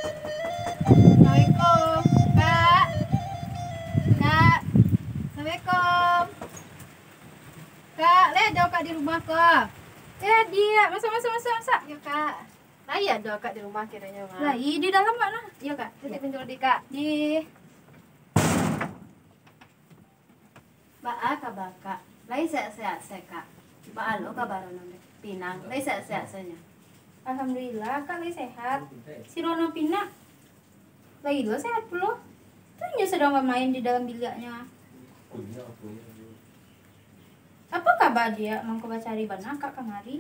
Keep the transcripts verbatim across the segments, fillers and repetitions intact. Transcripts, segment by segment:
Assalamualaikum, Kak. Kak. Assalamualaikum. Kak, lai ado Kak di rumah ko? Eh, Diak, masuak, masuak, masuak, masuak. Yo, Kak. Lai ado Kak di rumah kironyo, Mak? Lai, di dalam, Mak, nah. Yo, Kak. Tutuik pintu dulu, Kak. Di. Baa kaba, Kak? Lai sehat-sehat se, Kak? Baa lo kaba Rono Pinang? Lai sehat-sehat se nyo? Alhamdulillah, Kak lai sehat. Si Rono Pinang lai lo sehat pulo. Tu inyo sadang bamain di dalam biliaknyo. Apo kaba Diak mangko bacari bana Kak kamari?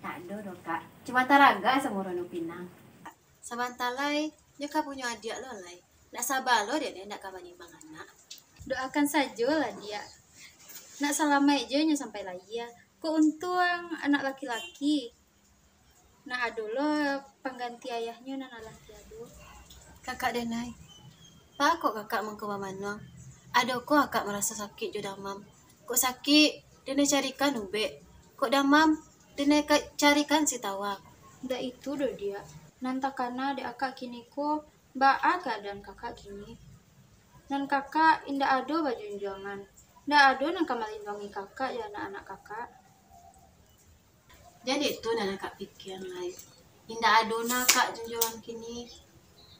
Ndak ado doh, Kak. Cuma taraga samo Rono Pinang. Sabanta lai, nyo ka punyo adiak lo lai. Ndak saba lo dek nyo ndak ka manimang anak. Doakan sajolah, Diak. Nak salamaik jo nyo sampai lahia. Kok untuang anak laki-laki. Nak ado lo pangganti ayahnyo nan alah tiado. Kakak denai, baa kok kakak mangko bamanuang? Adokoh akak maraso sakik jo damam? Kok sakik, denai carikan ubek. Kok damam, denai ka-, carikan sitawa. Ndak itu doh, Diak. Nan takana dek akak kini ko, baa kaadaan kakak kini. Nan kakak indak ado bajunjuangan. Ndak ado nan ka malindungi kakak jo anak-anak kakak. Jan itu nan akak pikian lai. Indak ado nah akak junjuangan kini.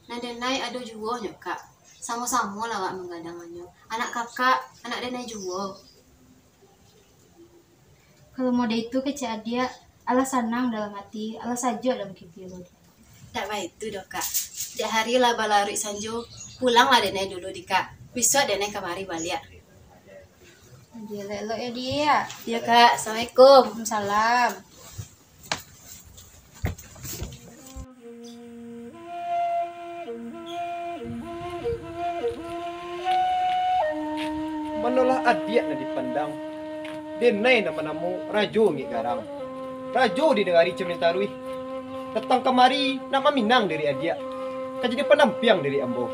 Nan denai ado juo nyo, Kak. Samo-samo lah awak manggadangannyo. Anak kakak, anak denai juo. Kalau model itu kecek adiak, alah sanang dalam ati, alah sajuak dalam kipia lo. Ndak baitu doh, Kak. Dek hari lah balaruik sanjo, pulanglah denai dulu di, Kak. Bisuak denai kamari baliak. Jadi elok-elok ya, Diak. Ya, Kak. Assalamualaikum. Waalaikumsalam. Manolah adiak nan dipandang, denai nan banamo Rajo Ngek Garang. Rajo di nagari Camin Taruih, datang kamari nak maminang diri adiak, ka jadi pandampiang diri ambo.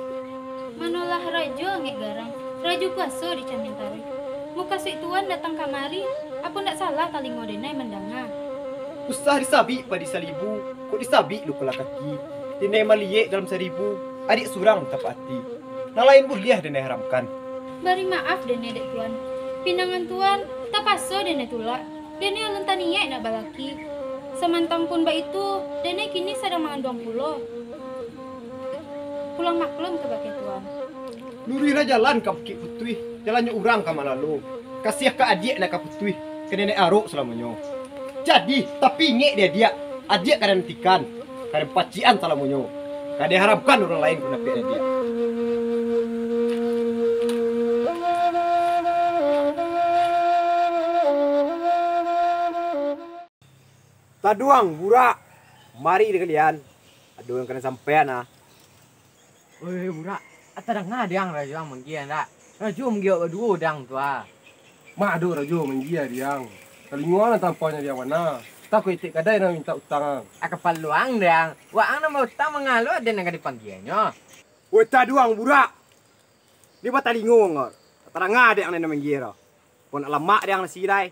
Manolah Rajo Ngek Garang, Rajo kuaso di Camin Taruih. Mukasuik Tuan datang kamari, apo ndak salah talingo denai mandanga? Usah disabik padi salibu, kok disabik luko lah kaki. Denai maliek dalam saribu, adiak surang tapaati. Nan lain buliah denai haramkan. Bari maaf denai dek Tuan. Pinangan Tuan tapaso denai tulak. Denai alun taniaik nak balaki. Samantang pun baitu, denai kini sadang manganduang pulo. Pulang maklum kabake Tuan. Luruihlah jalan ka Bukik Putuih, jalannyo urang ka malalo. Kasiah ka adiak nan ka putuih, ka nenek arok salamonyo. Jadi, tapi ingek dek adiak, adiak ka nantikan, ka dipacikan salamonyo, ka diharamkan urang lain pun dapek adiak. Taduang, Burak, mari di kalian. Ado nan kanai sampaian ah. Oi, Burak, ah, tadanga dek ang Rajo ang manggia ndak? Rajo manggia awak baduo dek ang tu ah. Mak ado Rajo manggia dek ang. Talingo ang nan tampanyo dek ang bana. Takuik etek kadai nan mintak utang ang. Ah, kapalo ang dek ang. Wak ang nan bautang mangalo aden nan ka dipanggianyo. Oi, taduang, Burak. Ni batalingo ang, tadanga dek ang nan manggia tu. Kok nak lamak dek ang nasi lai.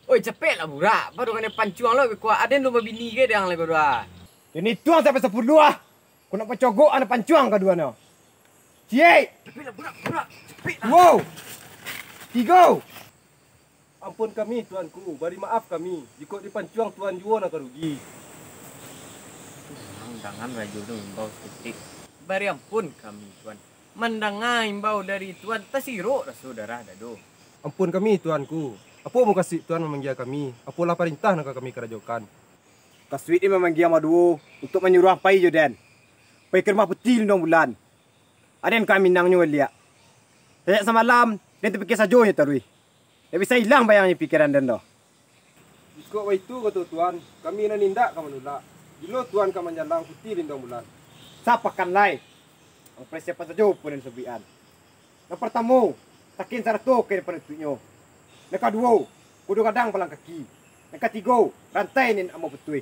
Oi, capeklah, Burak. Baru kanai pancuang lo, kuat aden lo babini ge dek ang lai ko dua. Kini tuang sampai sapuluah ah. Kok nak pacogok ang pancuang kaduanyo. Ciek. Capeklah, Burak, Burak. Capeklah. Duo. Tigo. Ampun kami, Tuanku, bari maaf kami, jikok dipancuang Tuan juo nan ka rugi. Tuang, dangan Rajo tu imbau saketek. Bari ampun kami, Tuan. Mandanga imbau dari Tuan, tasirok raso darah dado. Ampun kami, Tuanku. Apo mukasuik Tuan mamanggia kami? Apolah parintah nan ka kami karajokan? Kasuik den mamanggia ang baduo untuak manyuruah ang pai jo den. Pai ka rumah Puti Lindong Bulan. Aden ka minangnyo baliak. Sajak samalam, den tapikia sajo nyo taruih. Ndak bisa ilang bayangnyo pikiran den doh. Jikok baitu kato Tuan, kami nan indak ka manulak. Bilo Tuan ka manjalang Puti Lindong Bulan? Sapakan lai. Ang parsiapan sajo pun nan sabuikan. Nan partamo, sakin sarato kain panutuiknyo. Nan kaduo, kudo gadang balang kaki. Nan katigo, rantai nan ambo putuih.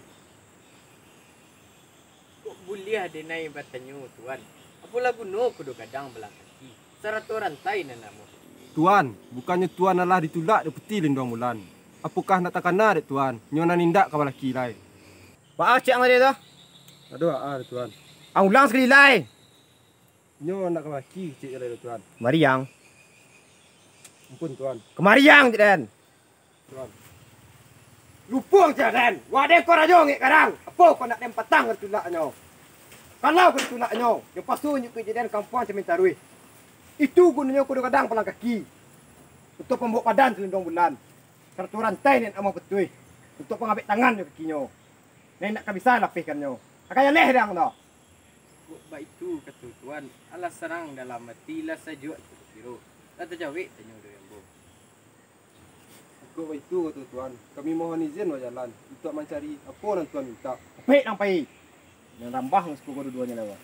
Kok buliah denai batanyo, Tuan? Apolah guno kudo gadang balang kaki, sarato rantai nan ambo? Tuan, bukannyo Tuan alah ditulak dek Puti Lindong Bulan. Apokah ndak takana dek Tuan, nyo nan indak ka balaki lai? Baa cek ang tadi tu? Aduh, ah, Tuan. Ang ulang sakali lai. Nyo nak ka maki, cek jalai tu, Tuan. Kamariang. Ampun, Tuan. Kamariang, cek den. Tuan. Lupo ang cek den. Wadeh ko rajo ngek garang. Apo ko nak den patang ka ditulaknyo? Kalau ka ditulaknyo, yo paso unjuak ka cek den kampuang Camin Taruih. Itu gunonyo kudo gadang palang kaki. Untuak pambuek padan Salindong Bulan. Sarato rantai nan amuah patuih. Untuak pangabek tangan jo kakinyo. Nan indak ka bisa lapehkannyo. Akan jaleh dang tu. Kok baitu kato Tuan, alah sanang dalam ati, lah sajuak tu bakiro, lah tajawek tanyo dari ambo. Kok baitu kato Tuan, kami mohon izin bajalan, untuak mancari apo nan Tuan mintak. Pek nang pai, nan rambah nan suko duduanyo lewat.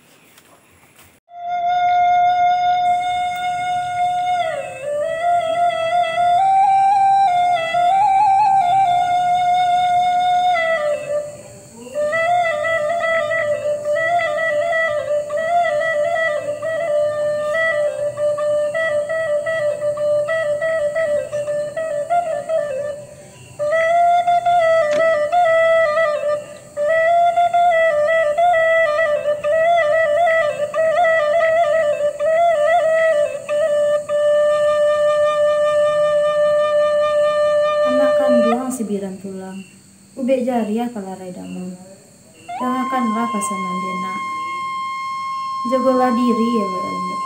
Anak kanduang sibiran tulang, ubek jariah palarai damam. Dangakanlah pasan nan denak. Jagolah diri, elok-elok.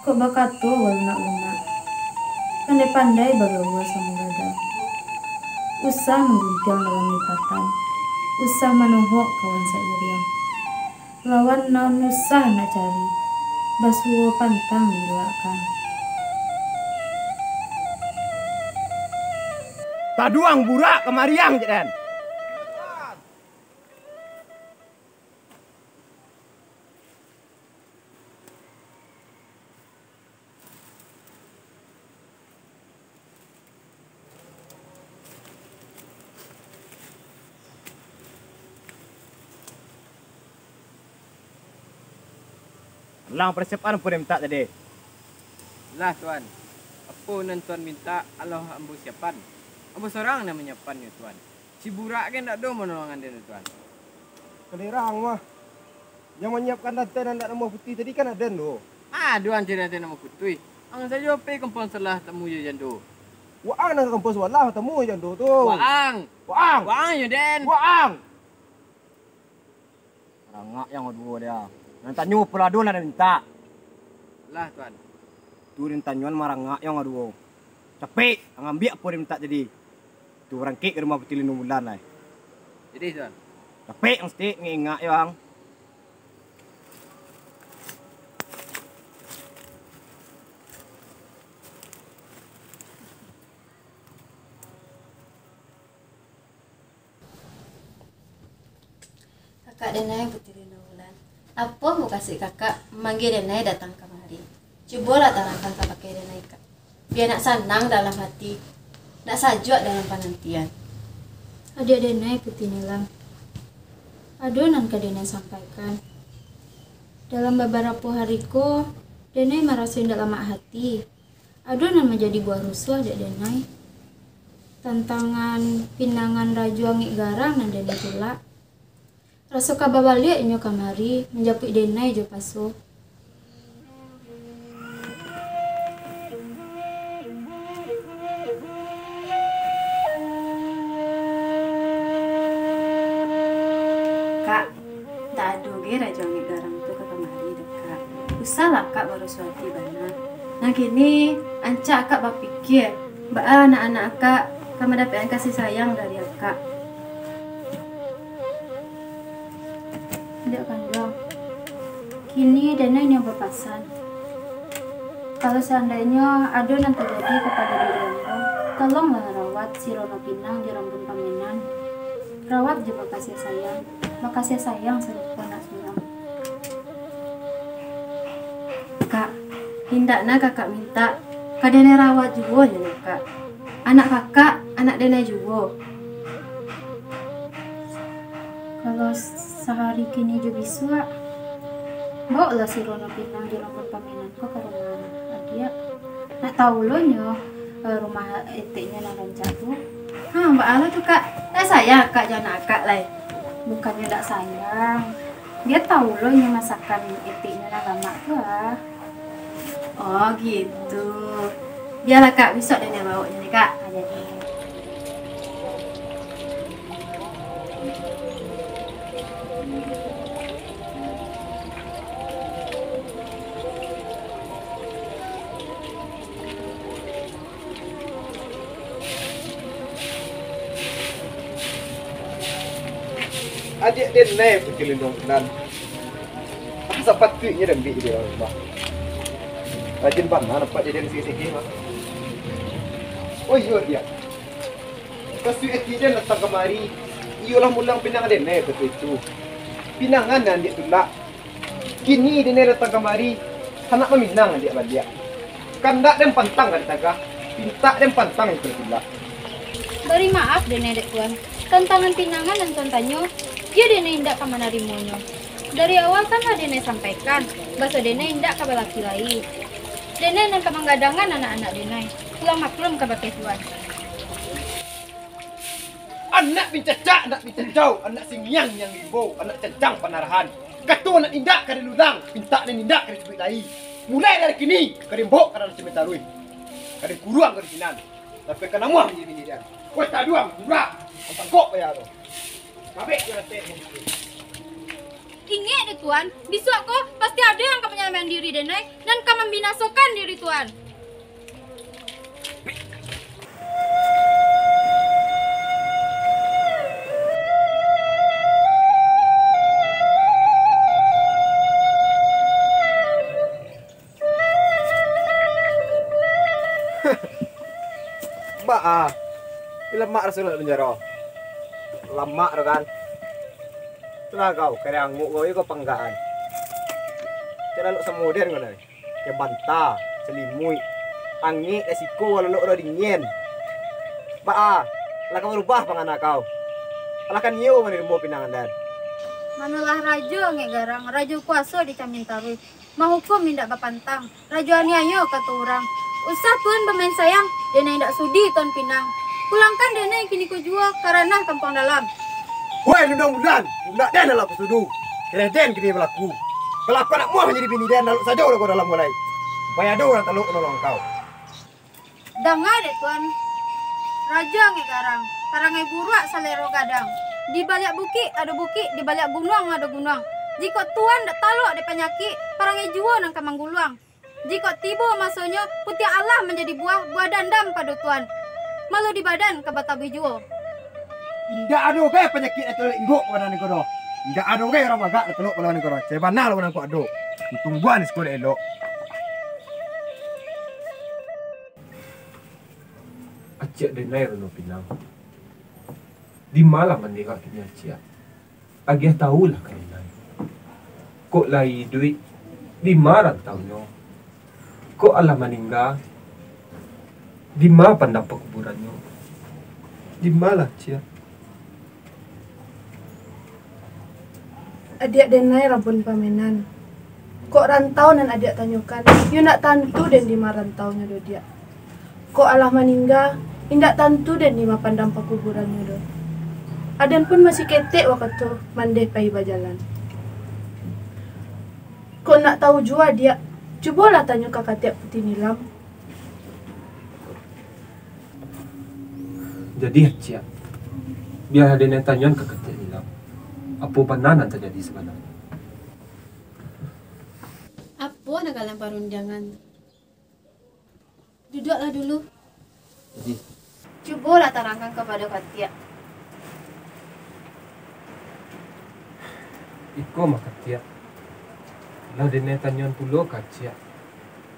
Kok bakato walunak-lunak. Pandai-pandai bagaua samo gadang. Usah mangguntiang dalam lipatan. Usah manohok kawan sairiang. Lawan nan usah nak cari. Basuo pantang diilakkan. Taduang burak kamariang, cek den. Alah, persiapan apo nan mintak tadi? Lah, Tuan. Apo nan Tuan mintak, alah ambo siapan. Ambo sorang nan manyiapannyo, Tuan. Si Burak kan ndak ado manolongan den, Tuan. Kalerang mah. Yang manyiapkan rantai nan ndak namuah patuih tadi kan aden tu. Ah, duan cari rantai namuah patuih. Ang sajo pai kampuang sabalah tamu jo jando. Waang nan ka kampuang sabalah tamu jo jando tu. Waang. Waang. Waang jo den. Waang. Rangak yang duo dia. Nan tanyo pulado nan mintak. Lah, Tuan. Tu nan tanyoan marangak yang duo. Capek, ang ambiak apo nan mintak tadi. Tu barangkek ka rumah Putih Lindung Bulan lai. Jadi, Tuan. Capek ang saketek, ngingak yo ang. Kakak denai Putih Lindung Bulan. Apo mukasuik kakak manggia denai datang kamari? Cubolah tarangkan kabake denai, Kak. Bia nak sanang dalam hati, nak sajuak dalam panantian. Adiak denai Putih Nilam, ado nan ka denai sampaikan. Dalam babarapo hari ko, denai maraso indak lamak hati. Ado nan manjadi buah rusuah dek denai. Tantangan pinangan Rajo Angik Garang nan denai tulak. Raso ka babaliak inyo kamari manjapuik denai jo paso. Kak, tak ado ge Rajo Angik Garang tu ka kamari doh, Kak. Usahlah Kak barusuah ati bana. Nah kini, ancak Kak bapikia, baa anak-anak Kak ka mandapekkan kasih sayang dari Akak. Indak kanduang. Kini denai nio bapasan. Kalau seandainyo ado nan tajadi kapado diri ambo, tolonglah rawat si Rono Pinang jo Rambun Pamenan. Rawat jo bakasiah sayang, bakasiah sayang sarupo anak surang. Kak, indak nah kakak mintak, ka denai rawat juo nyo, Kak. Anak kakak, anak denai juo. Kalau sahari kini jo bisuak, baoklah si Rono Pinang jo Rambun Pamenan ko ka rumah adiak. Nak tahu lo nyo, eh, rumah eteknyo nan rancak tu. Ha, baa lo tu, Kak? Ndak sayang Kak jo anak Akak lai? Bukannyo ndak sayang, Bia tahu lo inyo masakan etiknyo nan lamak tu ah. Oh gitu. Bialah kak, bisuak den baok nyo deh kak. Ah, jadi. Adiak den nai Puti Lintang Bulan. Sapatuiknyo den ambiak jadi urang rumah. Rajin bana nampak den sigi-sigi mah. Oh iyo, Diak. Mukasuik ati den datang kamari, iyolah mulang pinangan den nai Puti tu. Pinangan nan adiak tulak. Kini den nai datang kamari, handak maminang adiak baliak. Kandak den pantang ka ditagah, pintak den pantang ka ditulak. Bari maaf den nai dek tuan, tantangan pinangan nan tuan tanyo, iyo den nai indak ka manarimonyo. Dari awal kan lah den nai sampaikan, baso den nai indak ka balaki lai. Den nai nan ka manggadangan anak-anak den nai, pulang maklum kabake tuan. Anak pincacak, anak pincacau, anak singiang-ngiang rimbo, anak cancang panarahan. Kato nan indak ka dilulang, pintak nan indak ka dicubuik lai. Mulai dari kini, ka den baok ka dalam camin taruih. Ka den kuruang ka di sinan. Sampai ka namuah manjadi bini den. Weh, taduang, burak, ampang kok payah tu. Babek jo ratek. Ingek deh, Tuan, bisuak ko pasti ado yang ka manyalamaikkan diri den ai, nan ka mambinasokan diri Tuan. Baa, ah. Di lamak raso lok di panjaro. Lamak tu kan. Itulah kau, kariang anguk kau, iko panggaan. Cak lalok samo den kau nai. Kek banta, salimuik, angek dari siko, lalok udah dingin. Baa, ah. Lah ka barubah pangana kau. Alah ka nio manarimo pinangan den. Manolah rajo angek garang, rajo kuaso di camin taruih. Mahukum indak bapantang, rajo aniayo kato urang. Usah Tuan bamain sayang, den nai indak sudi Tuan pinang. Pulangkan den nai kiniko juo ka ranah kampuang dalam. Woi, Lintang Bulan, indak den dalam kusudu. Kireh den kini balaku. Kalau aku anak muah manjadi bini den, lalok sajo lah kau dalam walai. Supaya ado urang talok manolong kau. Danga dek Tuan, rajo angek garang, parangai buruak salero gadang. Di baliak bukik ado bukik, di baliak gunuang ado gunuang. Jikok Tuan dak talok dek panyakik, parangai juo nan ka mangguluang. Jikok tibo masonyo, putiak alah manjadi buah, buah dandam pado Tuan. Malu di badan ka batabuih juo. Indak ado gai panyakik nan talok inggok ka badan ko doh. Indak ado gai urang bagak nan talok ka badan ko doh. Cai bana lah badan ko ado. Untuang buah ni siko dek elok. Aciak den nai Rano Pinang. Di ma lah mandeh kini aciak? Agiah tahu lah ka den nai. Kok lai iduik, di ma rantaunyo? Kok alah maningga, di ma pandam pakuburannyo? Di ma lah aciak? Adiak den nai Rabun Pamenan. Kok rantau nan adiak tanyokan, yo ndak tantu den di ma rantaunyo doh, Diak. Kok alah maningga, indak tantu den di ma pandam pakuburannyo doh. Aden pun masih ketek wakatu mandeh pai bajalan. Kok ndak tahu juo, Diak, cubolah tanyo ka katiak Puti Nilam. Jadi, aciak, bialah den nai tanyoan ka katiak Nilam, apo bana nan tajadi sabananyo? Apo nan kalian parundiangan? Duduaklah dulu. Jadi. Cubolah tarangkan kapado katiak. Iko mah katiak. Lah den nai tanyoan pulo ka aciak.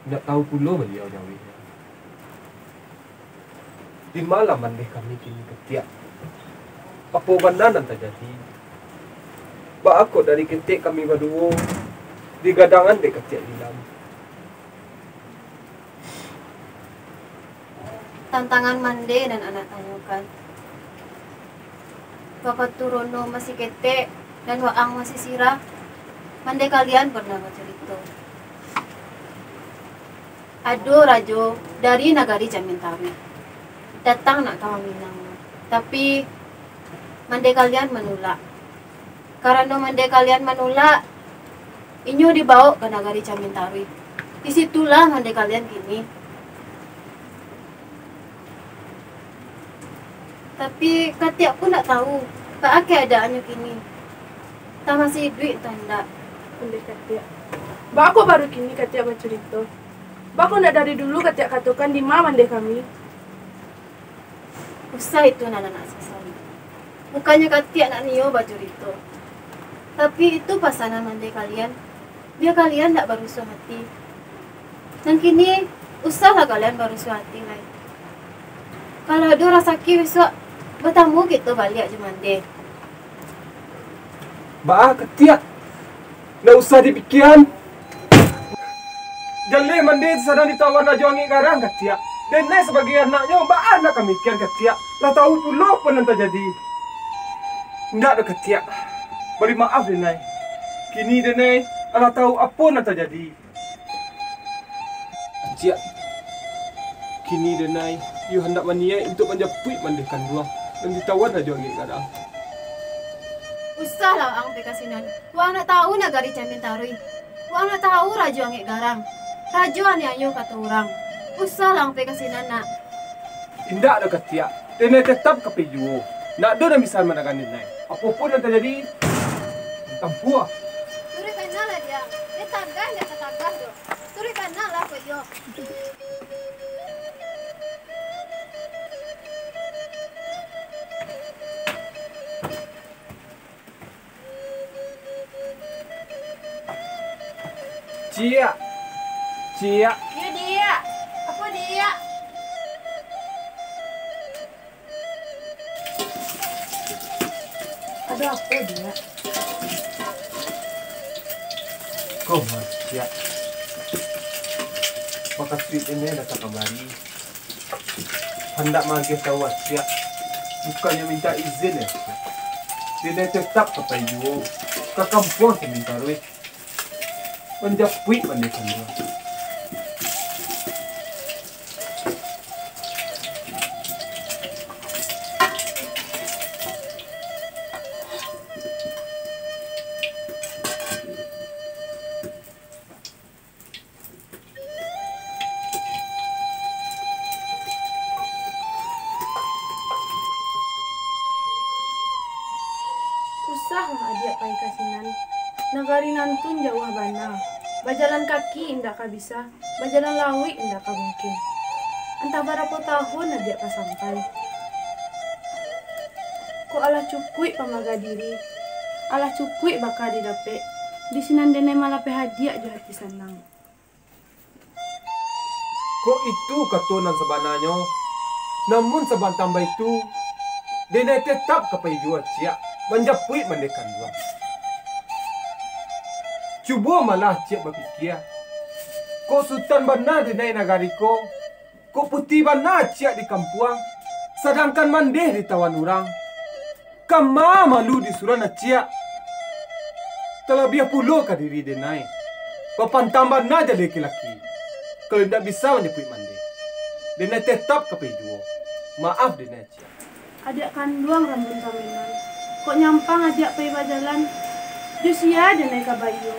Indak tahu pulo baliau jawaiknyo. Di ma lah mandeh kami kini katiak? Apo bana nan tajadi? Baa kok dari ketek kami baduo digadangan dek katiak Nilam? Tantangan mandeh nan anak tanyokan. Wakatu Rono masih ketek dan waang masih sirah, mandeh kalian pernah bacarito. Ado rajo dari nagari Camin Taruih, datang nak ka maminang, tapi mandeh kalian manulak. Karano mandeh kalian manulak, inyo dibawok ka nagari Camin Taruih. Di situlah mandeh kalian kini. Tapi, Katiak pun ndak tahu, baa keadaannyo kini. Antah masih iduik, antah indak. Ondeh Katiak. Baa kok baru kini Katiak bacurito? Baa kok ndak dari dulu Katiak katokan di ma mandeh kami? Usah itu nan nak sasali. Bukannyo Katiak ndak nio bacurito. Tapi itu pasanan mandeh kalian. Bia kalian ndak barusuah ati. Nan kini, usahlah kalian barusuah ati lai. Kalau ado rasaki bisuak, batamu kito baliak jo mandeh. Baa, Katiak? Ndak usah dipikian. Jaleh mandeh sadang ditawan Rajo Angek Garang, Katiak. Denai sabagai anaknyo, baa ndak kamikian, Katiak? Lah tahu pulo apo nan tajadi. Indak doh, Katiak. Bari maaf, Denai. Kini Denai alah tahu apo nan tajadi. Aciak, kini Denai iyo handak baniaik untuak manjapuik mandeh kanduang nan ditawan Rajo Angek Garang. Usahlah waang pai ka sinan. Waang ndak tahu nagari Camin Taruih. Waang ndak tahu Rajo Angek Garang. Rajo aniayo kato urang. Usahlah waang pai ka sinan, nak. Indak doh, Katiak. Denai tetap ka pai juo. Ndak ado nan bisa managani Denai. Apo pun nan tajadi, tampuah. Turuik bana lah, Diak. Dek tagah, indak tatagah doh. Turuik bana lah, kok iyo. Ciak! Ciak! Iyo, Diak. Apo, Diak? Ado apo, Diak? Ko mah, Ciak. Bakasuik Denai datang kamari. Handak maagiah tahu Aciak, bukannyo mintak izin, Aciak. Denai tetap ka pai juo ka kampuang Camin Taruih, manjapuik mandeh kanduang. Usahlah adiak pai ka sinan. Nagari nan tun jauah bana. Bajalan kaki indak ka bisa, bajalan lauik indak ka mungkin. Antah barapo tahun adiak ka sampai. Kok alah cukuik pamaga diri, alah cukuik baka didapek, di sinan denai malapeh adiak jo hati sanang. Kok itu kato nan sabananyo? Namun sabantang baitu, denai tetap ka pai juo ciak manjapuik mandeh kanduang. Cubo malah ciak bapikia, kok sutan bana denai nagari ko, kok puti bana ciak di kampuang, sadangkan mandeh ditawan urang. Kama malu di surau aciak. Talabiah pulo ka diri denai. Bapantang bana jaleh laki-laki. Kalau indak bisa manjapuik mandeh, denai tetap ka pai juo. Maaf denai aciak. Adiak kanduang Rambun Kaminan, kok nyampang adiak pai bajalan, jo sia denai ka baiyo?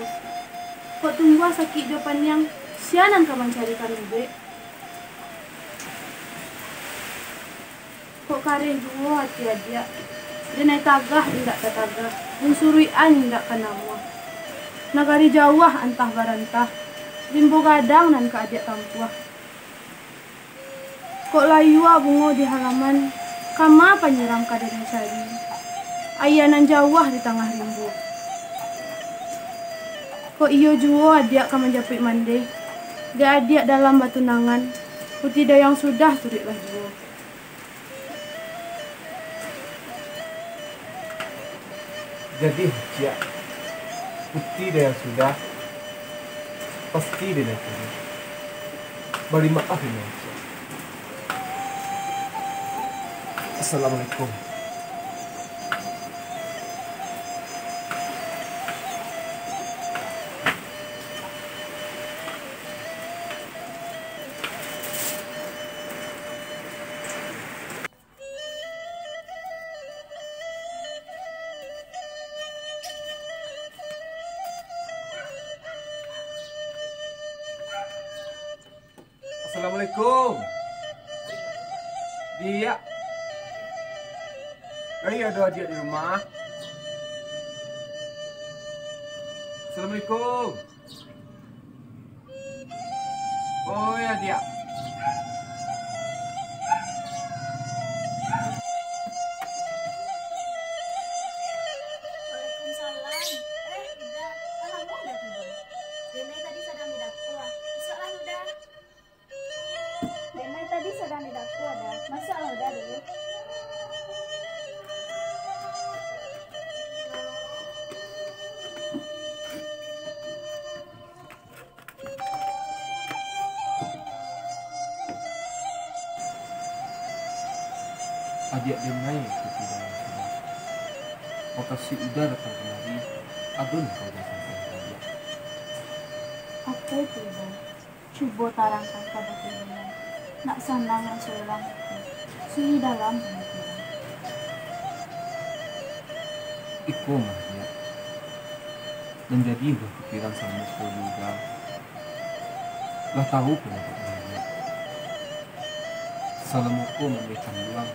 Kok tumbuah sakik jo paniang, sia nan ka mancarikan ubek? Kok kareh juo ati adiak, denai tagah indak tatagah, bunsuruik-an indak ka namuah. Nagari jauah antah barantah, rimbo gadang nan ka adiak tampuah. Kok layua bungo di halaman, kama panyiram ka denai cari, aia nan jauah di tangah rimbo. Kok iyo juo adiak ka manjapuik mandeh, dek adiak dalam batunangan, puti dayang sudah turuiklah juo. Jadi, ciak, puti dayang sudah, pasti denai turuik. Bari maaf denai ciak. Assalamualaikum. Assalamualaikum. Diak. Lai ado adiak di rumah? Assalamualaikum. Oi, adiak. Waalaikumsalam. Eh, Uda, lah lamo Uda tibo? Denai tadi sadang di dapua. Masuaklah, Uda. Denai tadi sadang di dapua, Da. Masuaklah Uda dulu. Adiak Denai, Puti Dayang Sudah. Makasuik Uda datang kamari, ado nan ka Uda sampaikan ka adiak. Apo itu, Uda? Cubo tarangkan ka Puti Dayang. Nak sanang nan surang hati, sunyi dalam pamikiran. Iko mah, Diak. Nan jadi buah pikiran salamo ko di Uda. Lah tahu pandapek Uda, Diak. Salamo ko Mandeh Kanduang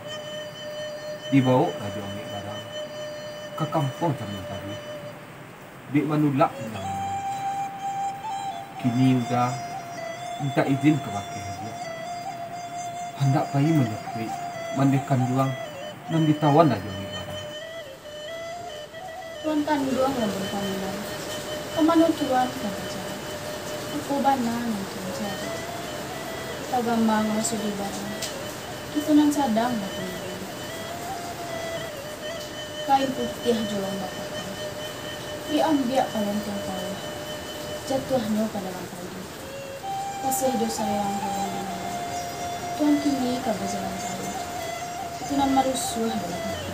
dibawok Rajo Angek Gadang ka kampuang Camin Taruih, dek manulak undangan. Kini Uda mintak izin ka bakeh Diak, handak pai manjapuik Mandeh Kanduang nan ditawan Rajo Angek Gadang. Tuan Kanduang nan bapaminang, ka mano Tuan ka bajalan? Apo bana nan Tuan cari? Tagamang lah sudah barang, kito nan sadang batumbuah. Kain putiah jolong bapatang, diambiak palenteng kawah, jatuahnyo ka dalam padi. Kasih jo sayang jo urang di Tuan kini ka bajalan jauah, itu nan marusuah dalam ati.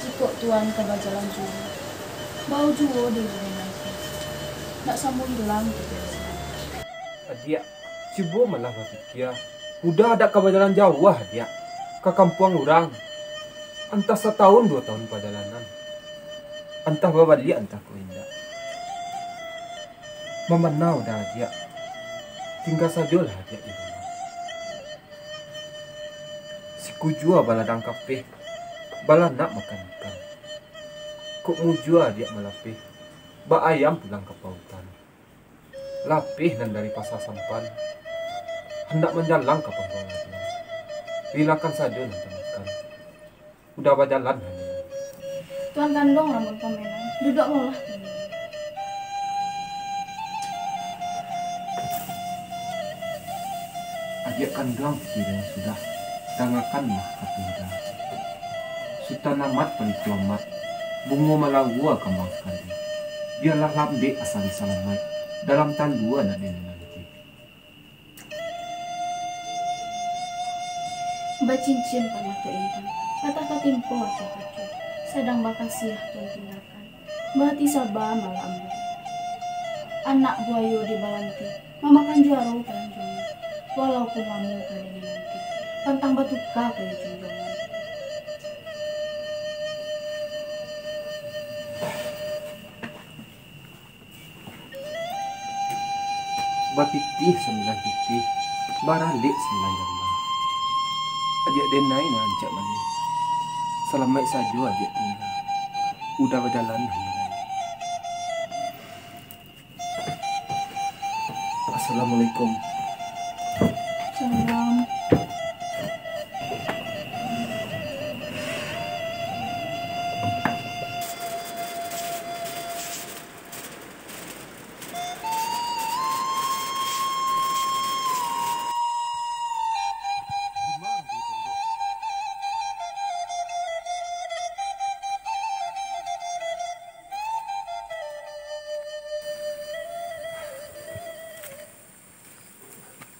Jikok Tuan ka bajalan juo, bao juo diri Tuan, nak samo ilang kito dari Tuan. Adiak, cubo malah bapikia, Uda dak ka bajalan jauah, Diak, ka kampuang urang. Antah satahun duo tahun pajalanan, antah babaliak antah kok indak. Mamana Uda, Diak, tingga sajolah Adiak di rumah. Sikujua baladang kapeh, balanak makan ikan. Kok mujua Adiak malapeh, bak ayam pulang ka pautan. Lapeh nan dari Pasa Sampan, handak manjalang ka Pangkuang Labuan. Rilakan sajo nan tamakan. Uda bajalan hanyo. Tuan Kanduang lah mun pamenang, duduak molah Tuan. Adiak Kanduang pikiran sudah, dangakanlah kato Uda. Sutan Amat, Palitu Amat, bungo malawua kambang sakali. Bialah lambek asari salamaik, dalam talua nak dinanti. Bacincin panah ka intan, patah tatimpo acuah-acuah, sadang bakasiah Tuan tinggakan, bahati saba malah ambo. Anak buayo di balanti, mamakan juaro paranjuangan, walaupun lamo ka dinanti, pantang batuka kayu junjuangan. Bapitih sambilan pitih, baralek sambilan jambang. Adiak denai nan rancak manih. Salamaik sajo adiak tingga. Uda bajalan hanyo lai. Assalamualaikum. Salam.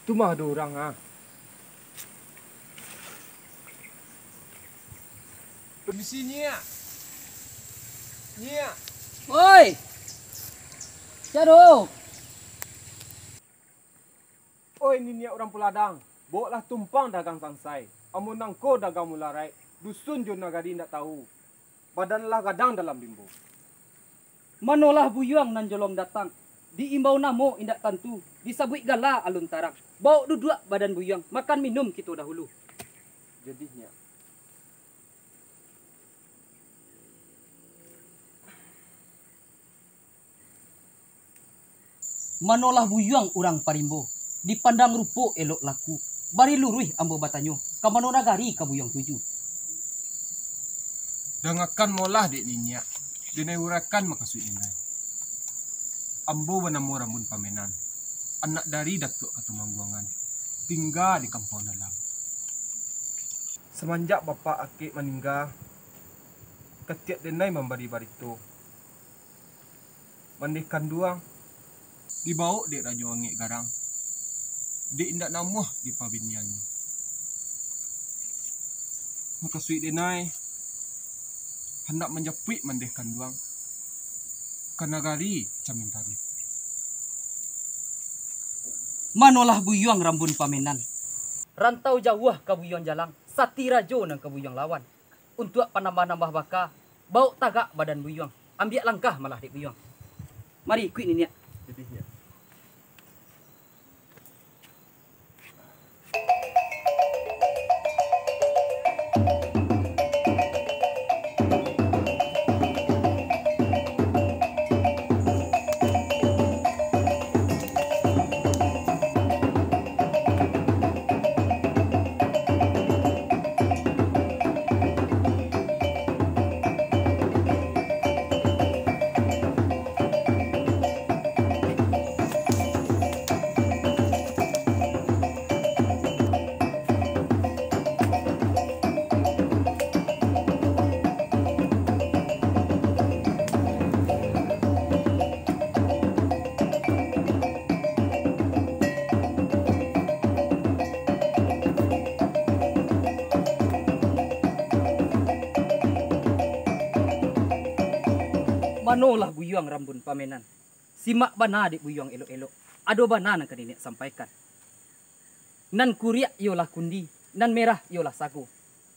Tu mah ado urang, ah. Permisi, Nyiak. Nyiak. Oi! Sia do? Oi, niniak urang Puladang, bawoklah tumpang dagang sansai. Ambo nangko dagang mularaik, dusun jo nagari indak tahu. Badan lah gadang dalam limbo. Manolah buyuang nan jolong datang, Diimbau namo indak tantu, disabuik gala alun tarang. Bawok duduak badan buyuang, makan minum kito dahulu. Jadi, Nyiak. Manolah buyuang urang parimbo, dipandang rupo elok laku, bari luruih ambo batanyo, ka mano nagari ka buyuang tuju? Dangakan molah dek niniak, denai uraikan makasuik denai. Ambo banamo Rambun Pamenan, anak dari Datuak Katumangguangan, tingga di Kampuang Dalam. Samanjak bapak akek maningga, katiak denai mambari barito, mandeh kanduang, dibawok dek Rajo Angek Garang, dek indak namuah di pabiniannyo. Makasuik denai, handak manjapuik mandeh kanduang ka nagari Camin Taruih. Manolah buyuang Rambun Pamenan. Rantau jauah ka buyuang jalang, sati rajo nan ka buyuang lawan. Untuak panambah-nambah baka, bawok tagak badan buyuang, ambiak langkah malah dek buyuang. Mari, ikuik niniak. Manolah buyuang Rambun Pamenan. Simak bana dek buyuang elok-elok. Ado bana nan ka niniak sampaikan. Nan kuriak iyolah kundi, nan merah iyolah sago,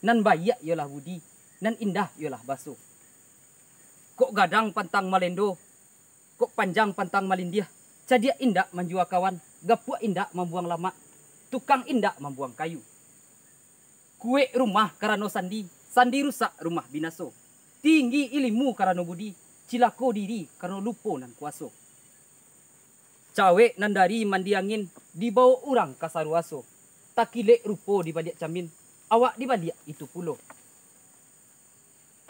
nan baiak iyolah budi, nan indah iyolah baso. Kok gadang pantang malendo, kok panjang pantang malindiah, cadiak indak manjua kawan, gapuak indak mambuang lamak, tukang indak mambuang kayu. Kuek rumah karano sandi, sandi rusak rumah binaso. Tinggi ilimu karano budi, cilako diri karano lupo nan kuaso. Cawek nan dari mandi angin, dibawok urang ka saruaso. Takilek rupo di baliak camin, awak di baliak itu pulo.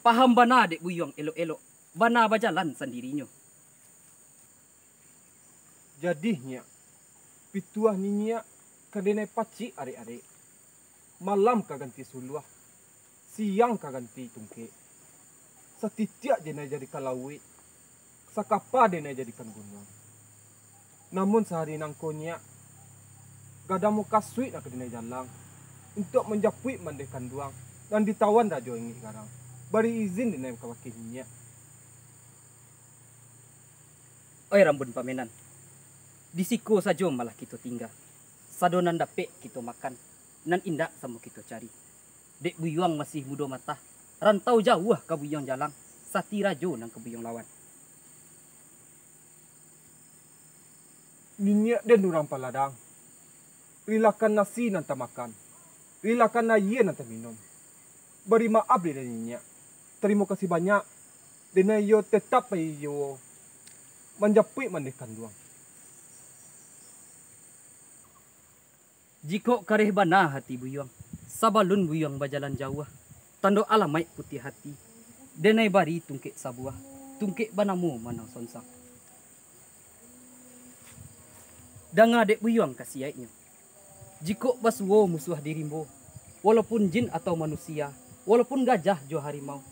Paham bana dek buyuang elok-elok, bana bajalan sandirinyo. Jadi, Nyiak, pituah niniak ka denai pacik arek-arek. Malam ka ganti suluah, siang ka ganti tungkek. Satitiak denai jadikan lauik, sakapa denai jadikan gunuang. Namun sahari nangko, Nyiak, gadang mukasuik nan ka denai jalang, untuak manjapuik mandeh kanduang nan ditawan Rajo Angek Garang. Bari izin denai ka bakeh niniak. Oi Rambun Pamenan, di siko sajo malah kito tingga. Sado nan dapek kito makan, nan indak samo kito cari. Dek buyuang masih mudo matah, rantau jauah ka buyuang jalang, sati rajo nan ka buyuang lawan. Niniak den urang paladang, rilakan nasi nan tamakan, rilakan ayie nan taminum. Bari maaf dek den niniak. Tarimo kasih banyak, denai iyo tetap pai iyo manjapuik mandeh kanduang. Jikok kareh bana hati buyuang, sabalun buyuang bajalan jauah, tando alamaik putiah hati, denai bari tungkek sabuah, tungkek banamo manau sonsang. Danga dek buyuang kasiaiknyo. Jikok basuo musuah di rimbo, walaupun jin atau manusia, walaupun gajah jo harimau,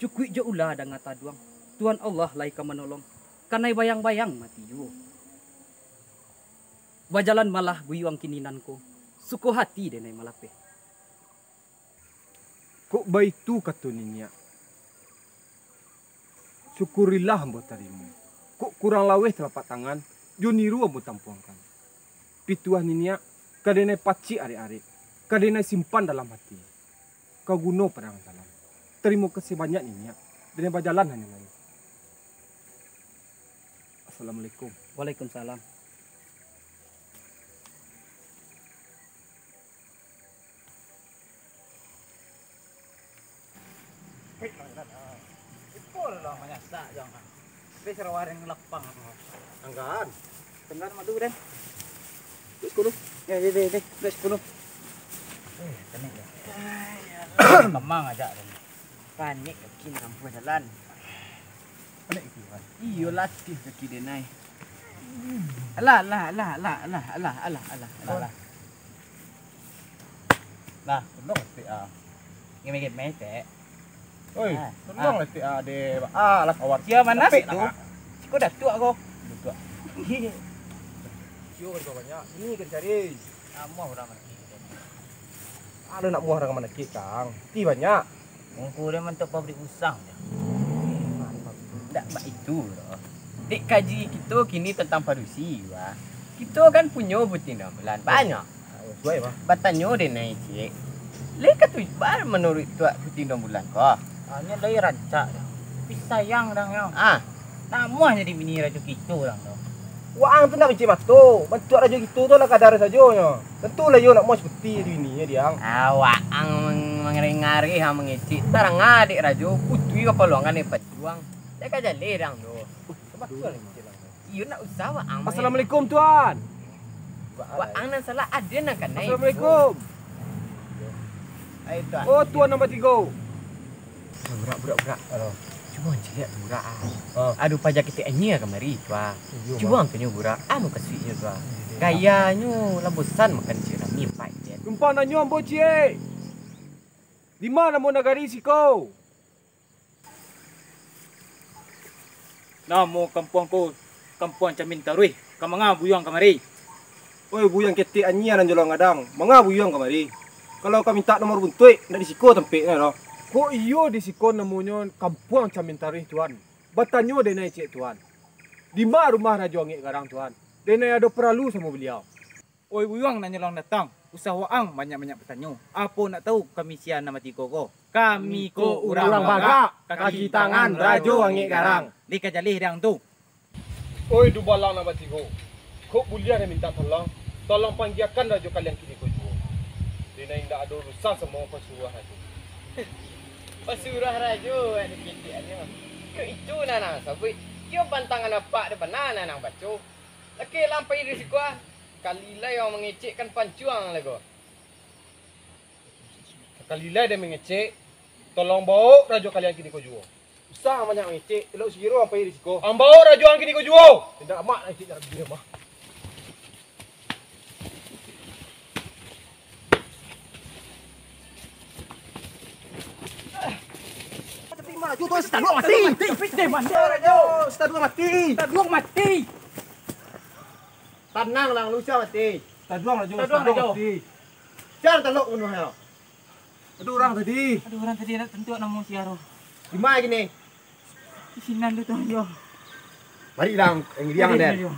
cukuik jo ula danga taduang, Tuhan Allah lai ka manolong, kanai bayang-bayang mati juo. Bajalan malah buyuang kini nan ko, suko hati denai malapeh. Kok baitu kato niniak, syukurilah ambo tarimo. Kok kurang laweh talapak tangan, jo niru ambo tampuangkan. Pituah niniak, ka denai pacik arek-arek, ka denai simpan dalam hati, ka guno parangan dalam. Tarimo kasih banyak niniak, denai bajalan hanyo lai. Assalamualaikum. Waalaikumsalam. Iko lah manyasak, Jang. Tapi sarawa ring lapang tu. Anggaan. Tengah madu, Den. Duit sepuluh. Ya, ya, ya, ya. Duit sepuluh. Eh, panik ya. Kemang aja, Den. Panik kaki menempuh jalan. Panik kaki, Wan. Iyo, latih kaki denai. Alah, alah, alah, alah, alah, alah, alah, alah, alah. Nah, tolong tek ah. Gemeh-gemeh tek. Oi, ah, tolong ah. Tek ah, deh. Ah, lah kawan. Sia mana tu? Siko datuak ko. Datuak. Sio kan banyak. Ini kan cari. Namuah urang manakik. Ado nak muah urang manakik, Kang. Ti banyak. Ungku dia mantuk pabrik usang je. Ndak baitu doh. Dek kaji kito kini tantang padusi, wah. Kito kan punyo Puting Duang Bulan, banyak. Ah, suai, Bah. Batanyo dek nai ciek. Lai katuju ba manuruik tuak Puting Duang Bulan ko? Ah, nyo lai rancak doh. Tapi sayang dang nyo. Ah. Namuah jadi bini rajo kito dang doh. Waang tu ndak mancik mato. Bantuak rajo kito tu lah kadar sajo nyo. Tantu lah iyo nak muah saperti bini nyo diang. Ah, waang mang-, mangareh-ngareh, ah, mangecek. Tarang ah dek rajo, putui kapaluangan dek pajuang. Lai ka jaleh dang doh. Sabatu lah mangecek dang doh. Iyo, ndak usah waang. Assalamualaikum, Tuan. Waang nan salah, ado nan kanai. Assalamualaikum. Ai, Tuan. Oh, Tuan nan batigo. Ah, Burak, Burak, Burak. Halo. Cubo ang caliak tu, Burak, ah. Ah. Ado paja ketek anyia kamari tu, ah. Iyo, cubo ang tanyo, Burak. Anu kasuiknyo tu, ah. Iyo, iyo. Gayanyo lah bosan makan cik rami ampek, Jen. Tumpang nanyo ambo, Ciek. Di ma namo nagari siko? Namo kampuang ko, Kampuang Camin Taruih. Ka manga buyuang kamari? Oi, buyuang ketek anyia nan jolong gadang, manga buyuang kamari? Kalau ka mintak nomor buntuik, ndak di siko tampeknyo doh. Kok iyo di siko namonyo Kampuang Camin Taruih, Tuan? Batanyo denai ciek, Tuan. Di ma rumah Rajo Angek Garang, Tuan? Denai ado paralu samo baliau. Oi buyuang nan nyolong datang, usah waang banyak-banyak batanyo. Apo ndak tahu kami sia nan batigo ko? Kami ko urang bagak, kaki tangan Rajo Angek Garang. Lai ka jaleh dang tu. Oi dubalang nan batigo, kok buliah den mintak tolong, tolong panggiakan rajo kalian kini ko juo. Denai indak ado urusan samo pasuruah rajo. Pasuruah rajo, ado kitik ajo. Kok itu nan ang sabuik? Iyo pantangan apak tu bana nan ang baco. Lakeh lah ang pai dari siko ah. Sakali lai ang mangecek kan pancuang lai ko. Sakali lai den mangecek, tolong bawok rajo kalian kini ko juo. Usah banyak mangecek, elok siro ang pai dari siko. Ang bawok rajo ang kini ko juo. Indak amak nan icik jalan dia mah. Tapi maju tu, si Taduang mati. Mati. Mati. Mati. Tanang lah, Lucia mati. Taduang lah, Jo. Taduang lah, Jo. Mati. Siapa talok bunuh yo? Ada orang tadi. Ada orang tadi, nak tentu namo sia tu. Di mana kini? Di sinan tu, Tuan, yo. Mari, Dang, yang iriang. Mari, den. Mari, yo.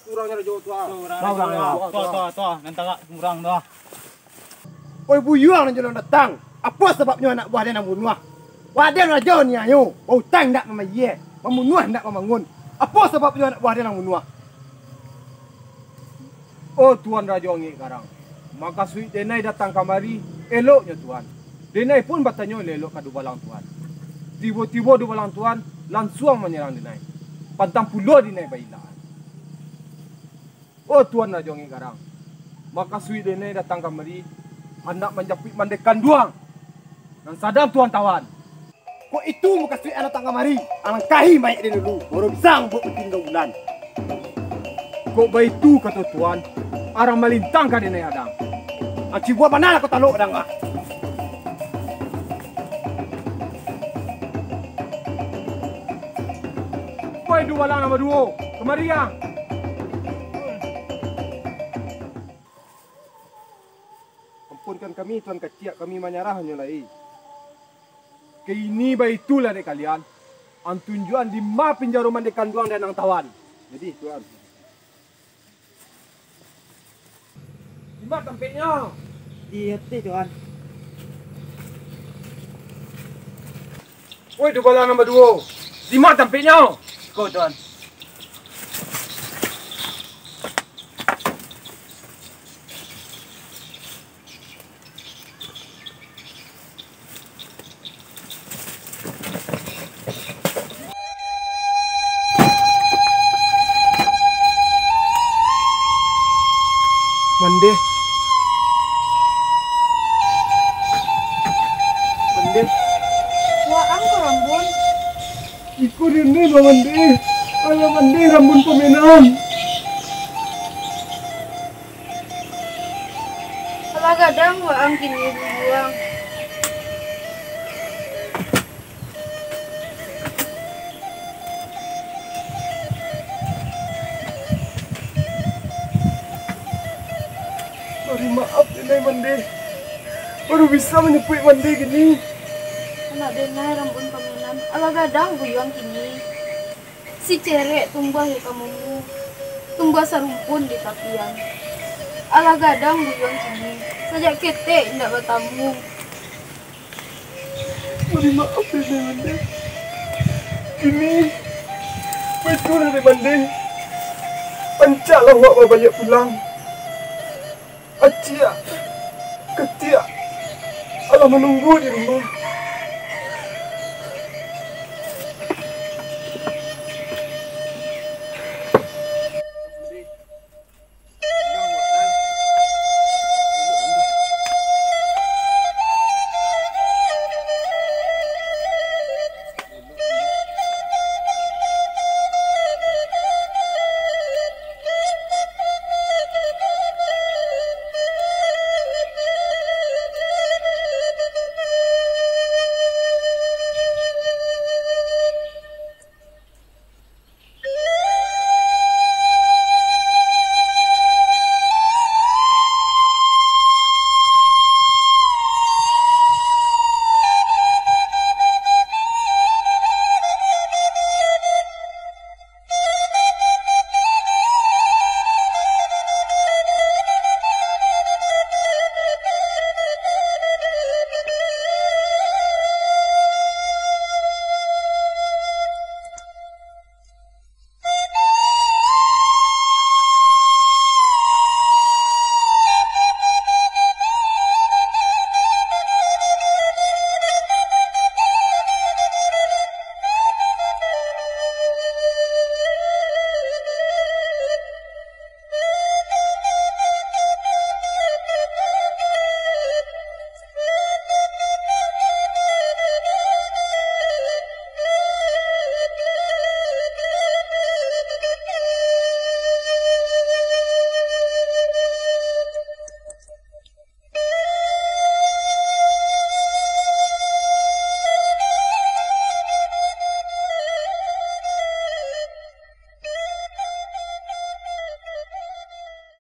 Kurang ada jauh, Tuan. Tuh, orang. Tuh, tuh, tuh, nan tagak kurang tu. Oi buyuang nan jalan datang, apo sababnyo anak buah den nan bunuah? Waden rajo nianyo, bautang indak mamayie, mamunuah indak mamangun. Apo sababnyo anak buah den nan bunuah? Oh Tuan Rajo Angek Garang, makasuik denai datang kamari, eloknyo Tuan. Denai pun batanyo elok-elok ka dubalang Tuan. Tibo-tibo dubalang Tuan lansuang manyarang denai. Pantang pulo denai bailaan. Oh Tuan Rajo Angek Garang, makasuik denai datang kamari, handak manjapuik mandeh kanduang nan sadang Tuan tawan. Kok itu mukasuik ang datang kamari, alangkahi mayik den dulu, baru bisa mambuek puting duo bulan. Kok baitu kato Tuan, arang malintang ka denai adang. Ang cibuak bana lah kok talok adang ah. Koi dubalang nan baduo, kamari ang. Ampunkan kami, Tuan Kaciak, kami manyarah nyo lai. Kini baitulah dek kalian, ang tunjuakan di ma pinjaro mandeh kanduang den ang tawan. Jadi, Tuan. Di ma tampeknyo? Di ateh, Tuan. Woi, dubalang nan baduo, di ma tampeknyo? Ko, Don. Mandeh. Mandeh. Waang ko, Rambun. Iko dini, Bang Mandeh. Alah mandeh Rambun pamenan. Alah gadang waang kini buyuang. Bari maaf, denai mandeh. Baru bisa manyapuik mandeh kini. Anak denai Rambun pamenan. Alah gadang buyuang kini. Si cerek tumbuah di kamumu, tumbuah sarumpun di tapian. Alah gadang buyuang kini, sajak ketek indak batamu. Bari maaf, Dek Mandeh. Kini, baitulah, Dek Mandeh. Rancaklah awak babaliak pulang. Aciak, katiak, alah manunggu di rumah.